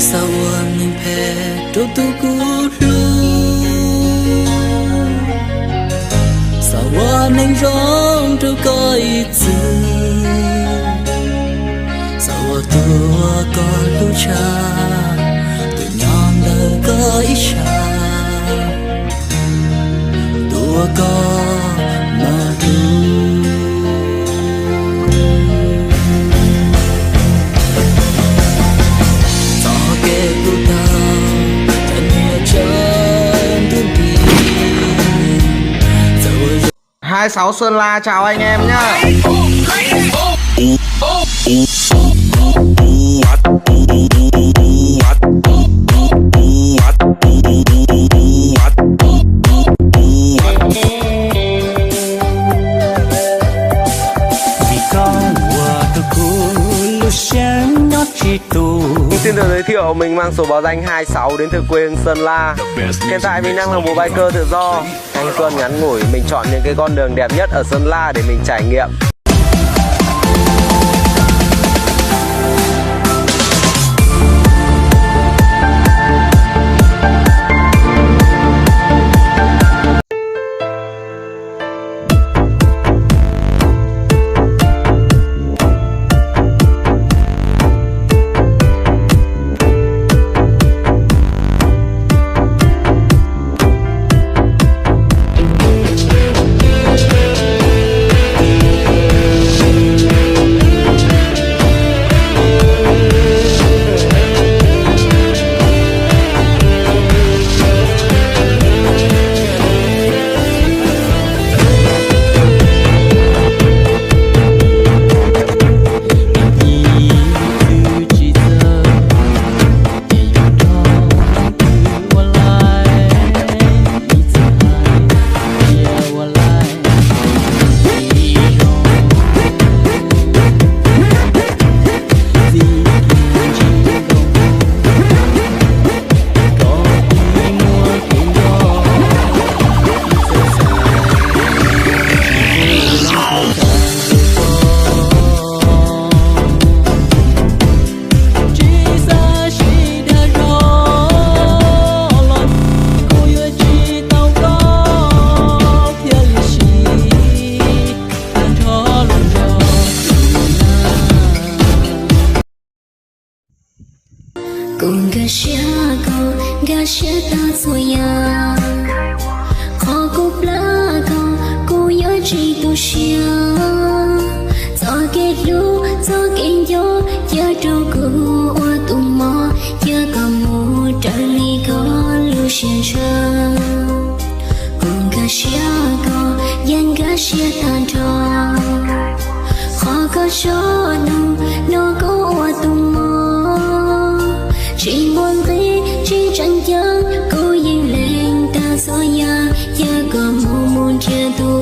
Xav ua neeg phem rau tus kuv hlub, xav ua neeg zoo rau koj ib txwm, xav ua tus uas koj hlub tshaj, tus nyob ntawm koj ib sab, tus uas koj mloog. Txoj kev kuv tau, txoj niam tsev ntuj nti. Hai sáu Sơn La chào anh em nhá. Vim koj ua tus kuv lub siab nyob tsis tus. Xin được giới thiệu, mình mang số báo danh hai sáu đến từ quê hương Sơn La. Hiện tại mình đang là một biker tự do. Thanh xuân ngắn ngủi, mình chọn những cái con đường đẹp nhất ở Sơn La để mình trải nghiệm. Kuv nkag siab koj, nkag siab tag txhua yam. Qhov kuv plab koj, kuv yuav tsis tu siab. Txoj kev hlub, txoj kev nco, cia rau kuv ua tus mob, cia koj mus raws li koj lub siab ntshaw. Kuv nkag siab koj, yeej nkag siab tag nrho. Qhov koj tso nug, nug kuv ua tus mob. Tsis muaj nqis, tsis tseem ceeb, kuv yeej lees tag txhua yam, cia koj mus mus nrhiav tus